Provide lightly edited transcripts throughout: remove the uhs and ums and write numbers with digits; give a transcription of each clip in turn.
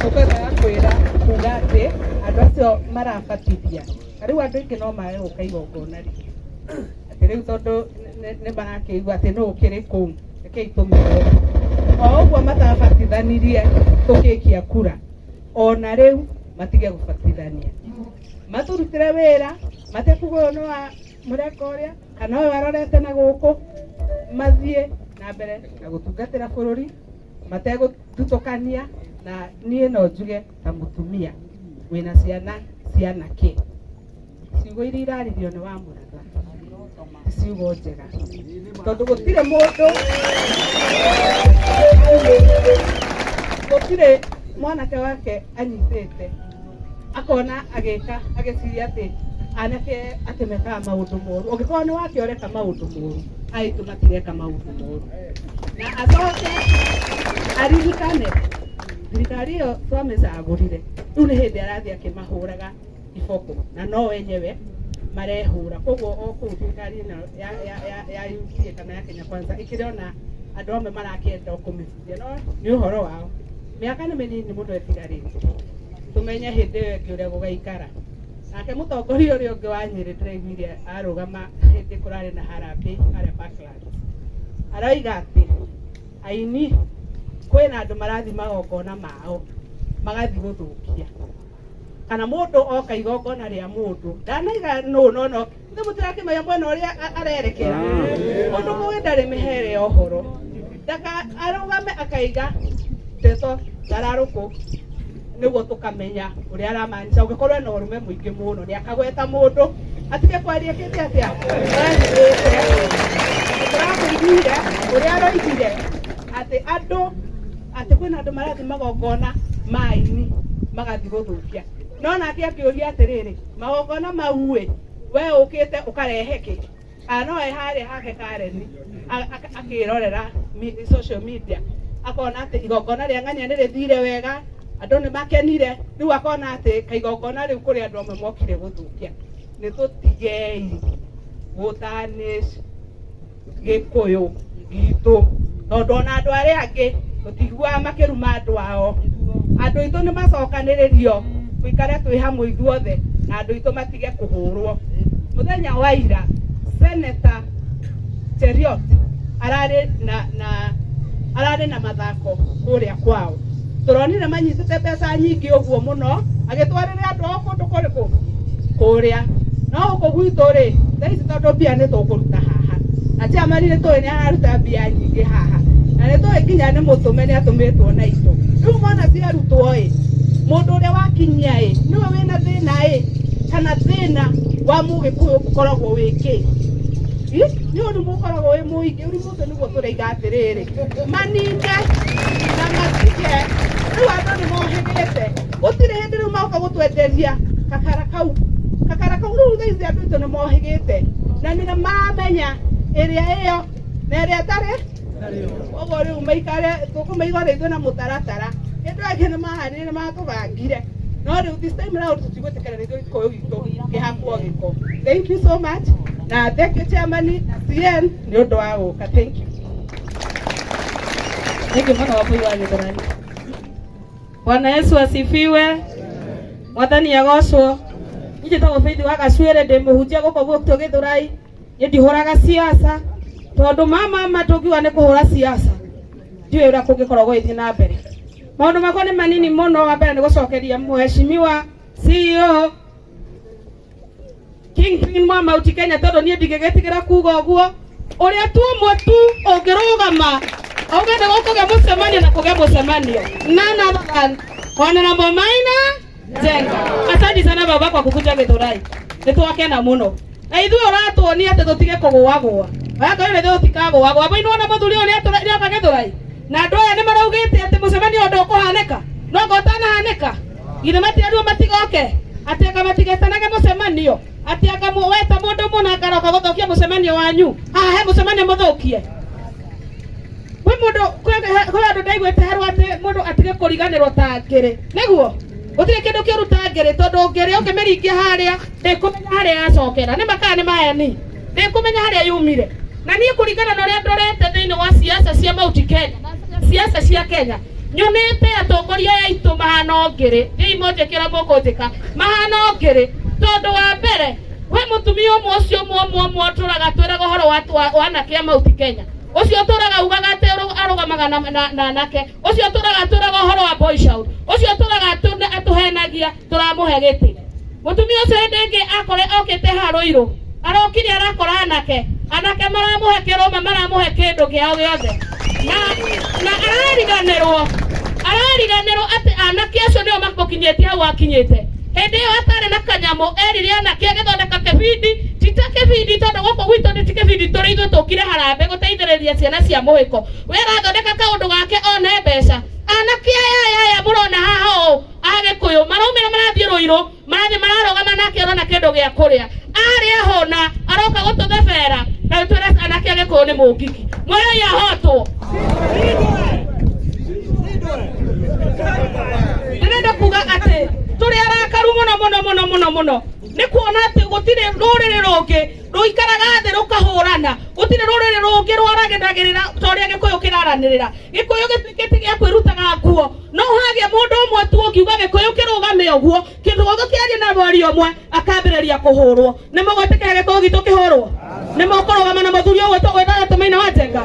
Tũkwendaga kwĩra kuga atĩ andũ acio marabatithia na rĩu andũ aingĩ no mage gũka igongona rĩu, atĩ rĩu tondũ nĩ marakĩigua atĩ nũ ũkĩrĩ kũu, rekei tũmere o ũguo matabatithanirie tũkĩikia kura, ona rĩu matige gũbatithania, matũrutĩre wĩra matekuga ũyũ nĩ wa mũreka ũrĩa kana ũyũ arorete na gũkũ, mathiĩ na mbere na gũtungatĩra bũrũri mategũthutũkania. Na niĩ no njuge ta mũtumia wĩna ciana cianake, ciugo iria iraririo nĩ wa mũratha ti ciugo njega, tondũ gũtirĩ mũndũ, gũtirĩ mwanake wake anyitĩte akona agĩka agĩciria atĩ anake atĩ mekaga maũndũ moru. Ũngĩkorwo nĩ wake ũreka maũndũ moru, aitũ matireka maũndũ moru. Na acoke aririkane thirikari ĩyo twamĩcagũrire, rĩu nĩ hĩndĩ arathiĩ akĩmahũraga iboko na no enyewe marehũra. Koguo o kũu thirikari ĩno ya UDA kana ya Kenya Kwanza ĩkĩrĩ ona andũ amwe marakĩenda kũmĩbuthia, no nĩ ũhoro wao. Mĩaka nĩ mĩnini mũno ĩtigarĩte, tũmenye hĩndĩ ĩyo ĩngĩ ũrĩa gũgaikara. Nake mũtongoria ũrĩa ũngĩ wa Nyĩrĩ ndĩraiguire arũgama hĩndĩ kũrarĩ na harambee harĩa Parklands, aroiga atĩ aini kwĩna andũ marathiĩ magongona mao magathiĩ gũthũkia, kana mũndũ oka igongona rĩa mũndũ ndanaiga nũ no no ithe mũtirakĩmenya mwena ũrĩa arerekera. Mũndũ mũgĩ ndarĩ mĩhere ya ũhoro, ndaka arũgame akaiga ndeto ndararũkũ nĩguo tũkamenya ũrĩa aramaanisha. Ũngĩkorwo ena ũrũme mũingĩ mũno nĩ akagweta mũndũ atige kwaria kĩte atĩa ehithĩte. Tũrakũiguire ũrĩa aroigire atĩ andũ atĩ kwĩna andũ marathiĩ magongona ma aini magathiĩ gũthũkia, no nake akĩũria atĩrĩrĩ, magongona mau ĩ we ũkĩte ũkarehe kĩ? Kana no e harĩa hake Karen akĩrorera social media akona atĩ igongona rĩa ng'ania nĩ rĩthire wega, andũ nĩ makenire, rĩu akona atĩ kaigongona rĩu kũrĩ andũ amwe mokire gũthũkia. Nĩ tũtigei gũtanish Gĩkũyũ gitũ, tondũ ona andũ arĩa angĩ tũtiguaga makĩruma andũ ao. Andũ aitũ nĩ macokanĩrĩrio, tũikare twĩ hamwe ithuothe, na andũ aitũ matige kũhũrwo. Mũthenya wa ira Senator Cheruiyot ararĩ na ararĩ na mathako kũrĩa kwao, tũronire manyitĩte mbeca nyingĩ ũguo mũno agĩtwarĩra andũ ao kũndũ kũrĩkũ kũrĩa. No gũkũ gwitũ rĩ, thaa ici tondũ mbia nĩ tũkũruta haha, na chairman nĩ tũĩ nĩ araruta mbia nyingĩ haha, na nĩ tũĩ nginya nĩ mũtũme, nĩ atũmĩtwo na indo. Rĩu mona ciarutwo ĩ, mũndũ ũrĩa wakinyia ĩ nĩwe wĩna thĩna ĩ, kana thĩna wa mũgĩkũyũ ũkoragwo wĩ kĩ? Nĩ ũrimũ ũkoragwo wĩ mũingĩ. Ũrimũ ũcio nĩguo tũraiga atĩrĩrĩ, manine na matige. Rĩu andũ nĩ mohĩgĩte, gũtirĩ hĩndĩ rĩu magoka gũtwenderia kakara kau, kakara kau. Rĩu thaa ici andũ aitũ nĩ mohĩgĩte na nĩ mamenya ĩrĩa ĩyo na ĩrĩa ĩtarĩ. Koguo rĩu maikare tũkũmaiga ũrĩa ithuĩ na mũtaratara. Hĩndĩ ĩyo ĩngĩ nĩ mahanire, nĩ matũbangire, no rĩu this time round tũtigwĩtĩkĩra rĩngĩ Gĩkũyũ gitũ kĩhakwo gĩko. Thank you so much, na thank you chairman na CN nĩ ũndũ wa gũka. Thank you. Thank you mũno Wambui wa Gĩthũrai. Bwana Yesu asifiwe. Mwathani agocwo. Niĩ njĩtagwo Faith wa Gacuĩrĩ, ndĩ mũhunjia gũkũ gwitũ Gĩthũrai. Niĩ ndihũraga siasa tondũ mama tũngiuga nĩ kũhũra siasa, ndiũĩ ũrĩa kũngĩkorwo gũgĩthiĩ na mbere. Maũndũ makwa nĩ manini mũno. Wa mbere nĩ gũcokeria mheshimiwa CEO Kingpin wa Mount Kenya, tondũ niĩ ndingĩgĩtigĩra kuga ũguo, ũrĩa tu ũmwe tu ũngĩrũgama auge nĩ gũkũgĩa mũcemanio na kũgĩa mũcemanio, none other than Honorable Maina Njenga. Asante sana baba kwa kukuja Githurai, nĩ twakena mũno na ithuĩ ũratuonia atĩ tũtige kũgũagũa. Oya nĩ tũtikagũagũa. Boy, nĩwona mũthuri ũyũ nĩoka Githurai na andũ aya nĩ maraugĩte atĩ mũcemanio ũyũ ndũkũhanĩka, no ngo ũtanahanĩka githĩ matiaruo matigoke atĩ anga matigetanage mũcemanio, atĩ anga weta mũndũ mũna akaroka gũthũkia mũcemanio wanyu. Haha he mũcemanio mũthũkie kwĩ mũndũ, kwĩ andũ ndaiguĩte herwo atĩ mũndũ atige kũriganĩrwo ta ngĩrĩ, nĩguo gũtirĩ kĩndũ kĩũru ta ngĩrĩ, tondũ ngĩrĩ ũngĩmĩringia harĩa ndĩkũmenya harĩa yacokera, nĩ makaa nĩ maeni, ndĩkũmenya harĩa yumire. Na niĩ kũringana na ũrĩa ndorete thĩinĩ wa siasa cia Mount Kenya, siasa cia Kenya, Nyonete atongoria aya aitũ mahana ngĩrĩ thiĩi mũnjĩkĩra mũkũnjĩka mahana ngĩrĩ tondũ wa mbere we mũtumia ũmwe ũcio ũmwe ũmwe ũmwe ũtũraga twĩraga ũhoro wa anake a Mount Kenya ũcio ũtũraga ugaga atĩ arũgamaga na anake ũcio ũtũraga twĩraga ũhoro wa boy child ũcio ũtũraga atũhenagia tũramũhe gĩtĩ mũtumia ũcio hĩndĩ ĩngĩ akore okĩte haha Ruiru arokire arakora anake anake maramũhe kĩrũma maramũhe kĩndũ kĩao gĩothe na arariganĩrwo atĩ anake acio nĩo mamũkinyĩtie hau akinyĩte hĩndĩ ĩyo atarĩ na kanyamũ erire anake agĩthondeka kĩbindi ti ta kĩbindi tondũ gũkũ gwitũ nĩ ti kĩbindi tũrĩ ithuĩ tũkire harambee gũteithĩrĩria ciana cia mũhĩko we arathondeka kaũndũ gake one mbeca anake aya aya mũrona haha ũũ Agĩkũyũ maraumĩra marathiĩ Ruiru marathiĩ mararũgama nake arona kĩndũ gĩa kũrĩa arĩa hũna aroka gũtũthebera na twĩre anake Agĩkũyũ nĩ mũngiki mwĩrei ahotwo ndĩrenda kuga atĩ tũrĩ arakaru mũno mũno mũno mũno mũno nĩ kuona atĩ gũtirĩ rũrĩrĩ rũngĩ rũikaraga thĩ rũkahũrana gũtirĩ rũrĩrĩ rũngĩ rwaranagĩrĩra ta ũrĩa Gĩkũyũ kĩraranĩrĩra Gĩkũyũ gĩtuĩkĩte gĩa kwĩrutaga nguo no hagĩa mũndũ ũmwe tu ũngiuga Gĩkũyũ kĩrũgame ũguo kĩndũ gĩothe kĩarie na mwario ũmwe akambĩrĩria kũhũrwo nĩ mũgwĩtĩkĩra Gĩkũyũ gitũ kĩhũrwo nĩ mũkũrũgama na mũthuri ũyũ wĩtagwo Tũmaina wa Njenga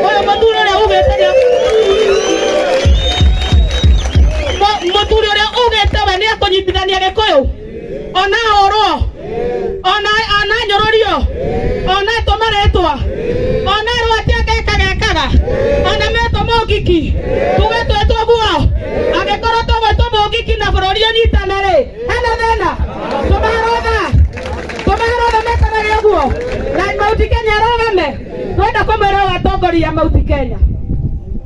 ũyũ mũthuri ũrĩa ugĩte mũthuri ũrĩa ugĩte we nĩ ekũnyitithania Gĩkũyũ ona hũrwo ona nyũrũrio ona etwo marĩtwa ona erwo atĩ angekaga ekaga ona metwo mũngiki tuge twĩtwo guo angĩkorwo tũgwĩtwo mũngiki na bũrũri ũnyitane rĩ hena thĩna tũmahe rũtha mekanage ũguo na Mount Kenya arũgame twenda kũmwĩra ũũ atongoria a Mount Kenya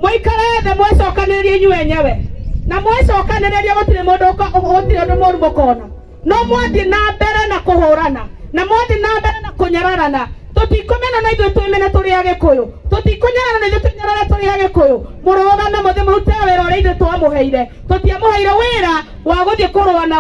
mũikare thĩ mwĩcokanĩrĩrie inyuĩ enyewe na mwĩcokanĩrĩrie gũtirĩ mũndũ gũtirĩ ũndũ mũru mũkona no mwathiĩ na mbere na kũhũrana na mwathiĩ na mbere na kũnyararana tũtikũmena na ithuĩ twĩmene tũrĩ Agĩkũyũ tũtikũnyarara na ithuĩ twĩnyarare tũrĩ Agĩkũyũ mũrũgame mũthiĩ mũrute wĩra ũrĩa ithuĩ twamũheire tũtiamũheire wĩra wa gũthiĩ kũrũa na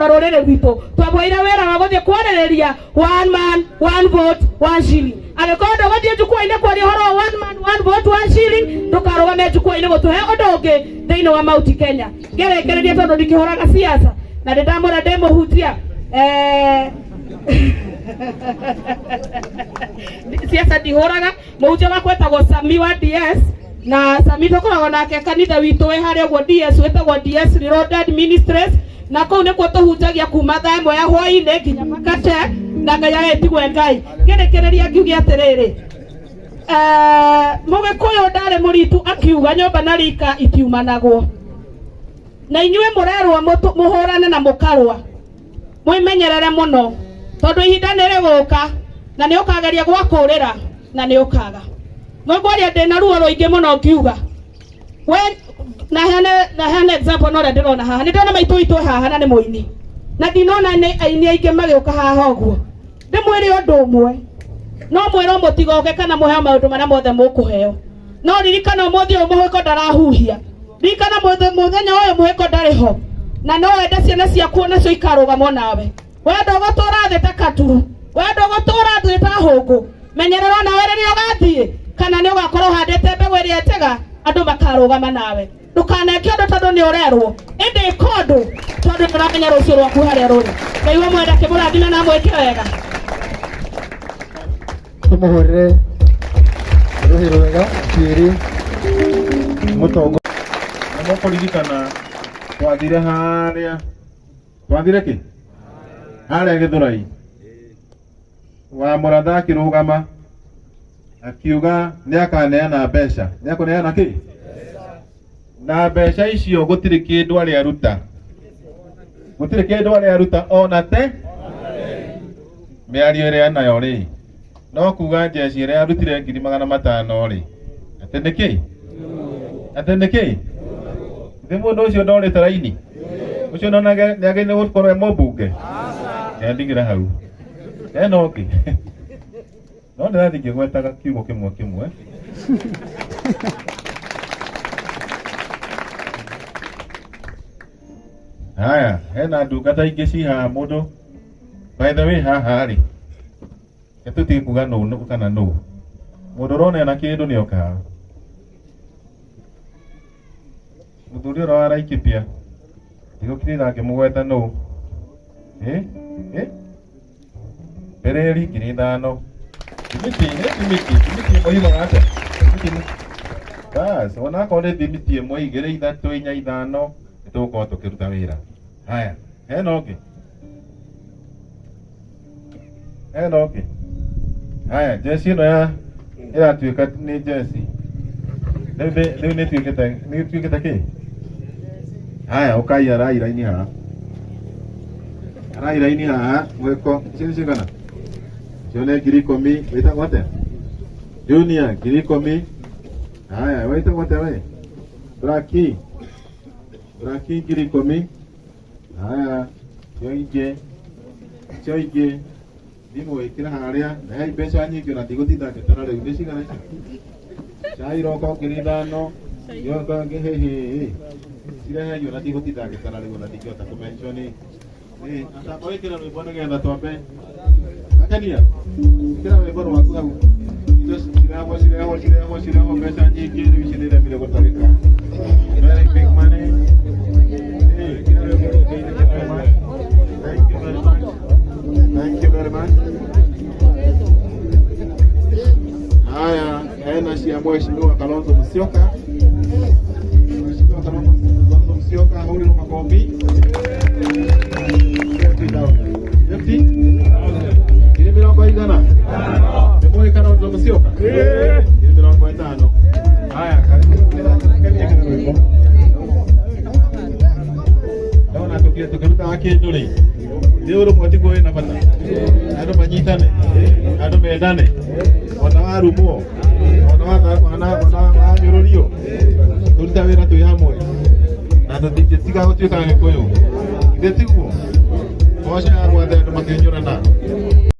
rũrĩrĩ rwitũ twamũheire wĩra wa gũthiĩ kwarĩrĩria one man one vote one shilling angĩkorwo ndũgũthiĩ jukwaa-inĩ kwaria ũhoro wa one man one vote one shilling ndũkarũgame jukwaa-inĩ gũtũhe ũndũ ũngĩ thĩinĩ wa Mount Kenya ngĩrĩkĩrĩria tondũ ndikĩhũraga siasa na ndĩndamwĩra ndĩmũhutia siasa ndihũraga mũhunjia wakwa etagwo Sami wa DS na Sami tũkoragwo nake kanitha witũ wĩ harĩa ũguo DS wĩtagwo DS Reloaded Ministries na kũu nĩkuo tũhunjagia kuma thaa ĩmwe ya hwaĩ-inĩ nginya makate na Ngai agĩtigwe Ngai ngĩrĩkĩrĩria ngiuge atĩrĩrĩ Mũgĩkũyũ ndarĩ mũritu akiuga nyũmba na rika itiumanagwo na inyuĩ mũrerwo mũhũrane na mũkarũa mwĩmenyerere mũno tondũ ihinda nĩ rĩgũka na nĩ ũkageria gwakũrĩra na nĩ ũkaga ngwaria ndĩna ruo rũingĩ mũno ngiuga we na hene example no ũrĩa ndĩrona haha nĩ ndĩrona maitũ witũ haha na nĩ mũini na ndinona nĩ aini aingĩ magĩũka haha ũguo ndĩmwĩre ũndũ ũmwe no mwĩrwo mũtigoke kana mũheo maũndũ marĩa mothe mũkũheo no ririkana ũmũthĩ ũyũ mũhĩko ndarahuhia ririkana mũthenya ũyũ mũhĩko ndarĩ ho na no wende ciana ciaku onacio ikarũgama nawe wenda ũgũtũra thĩ ta katuru wenda ũgũtũra thĩ ta hũngũ menyerera nawe rĩrĩa ũgathiĩ kana nĩ ũgakorwo ũhandĩte mbegũ ĩrĩa njega andũ makarũgama nawe ndũkaneke ũndũ tondũ nĩ ũrerwo ĩndĩ ĩka ũndũ tondũ nĩ ũramenya rũciũ rwaku harĩa rũrĩ Ngai we mwenda kĩmũrathime na amwĩke wega tũmũhũrĩre rũhĩ rwega kĩrĩ mũtongo na mũkũririkana twathire harĩa twathire kĩ harĩa Gĩthũrai wa Mũratha akĩrũgama akiuga nĩ akaneana mbeca nĩ akũneana kĩ na mbeca icio gũtirĩ kĩndũ arĩ aruta gũtirĩ kĩndũ arĩ aruta ona te mĩario ĩrĩa nayo rĩ no kuga njeci ĩrĩa arutire 500,000 rĩ atĩ nĩkĩ atĩ nĩkĩ thĩ mũndũ ũcio ndorĩte raini ũcio nonage nĩ agĩrĩire gũkorwo e mũmbunge ndigĩra hau hena ũngĩ no ndĩrathiĩ ngĩgwetaga kiugo kĩmwe kĩmwe haya hena ndungata ingĩ ci haha mũndũ by the way haha rĩ tũtige kuga nũ kana nũ mũndũ ũrona ena kĩndũ nĩ oka haha Muthuri ũrĩa wa Laikipia ndigũkinyĩra ngĩmũgweta nũ. Eh? Eh? Bereri 5,000. Thimiti, nĩ thimiti, thimiti ĩmwe yumaga atĩa? Thimiti ĩmwe. Bas, onakorwo nĩ thimiti ĩmwe, igĩrĩ, ithatũ, inya, ithano, nĩ tũgũkorwo tũkĩruta wĩra. Haya, hena ũngĩ? Hena ũngĩ? Haya, jeci ĩno ya ĩratuĩka nĩ jeci. Rĩu nĩ ĩtuĩkĩte nĩ ĩtuĩkĩte kĩ? Haya, ũkai arai raini haha. Arai raini haha, mwĩko, icio nĩ cigana? Icio nĩ 10,000, wĩtagwo atĩa? Junior, 10,000. Haya, wĩtagwo atĩa we? Braki. Braki 10,000. Haya, icio ingĩ. Icio ingĩ. Thimũ ĩkĩra harĩa, rehai mbeca nyingĩ ona ndigũtinda ngĩtara rĩu nĩ cigana ici? Cai roko 5,000, gĩoka hĩhĩ. Cirehei ona ndigũtinda ngĩtara rĩu ona ndingĩhota kũmention. Atamba wĩkĩre rwĩmbo nĩgetha twambe. Akenia, ĩkĩra rwĩmbo rwaku hau. Indo cirehwo cirehwo cirehwo cirehwo mbeca nyingĩ rĩu ici nĩiremire gũtarĩka. Very big money. Ĩkĩra rwĩmbo rũngĩ, thank you very much. Thank you very much. Thank you very much. Haya, hena cia Mheshimiwa Kalonzo Musyoka. Mheshimiwa Kalonzo Musyoka, hũrĩrwo makobi. 50,000. 50? 50,000. Nĩ mũĩ Kalonzo Musyoka? 50,000. Haya, karibu. Kenia kĩra rwĩmbo. Ndona tũkĩrutaga kĩndũ rĩ, nĩ ũrũmwe tiguo wĩna bata. Andũ manyitane, andũ mendane, ona warumwo, ona ona wanyũrũrio, tũruta wĩra twĩ hamwe na tũtingĩtiga gũtuĩka Gĩkũyũ. Githĩ tiguo? Mboco ya gwathe andũ makĩnyũrana.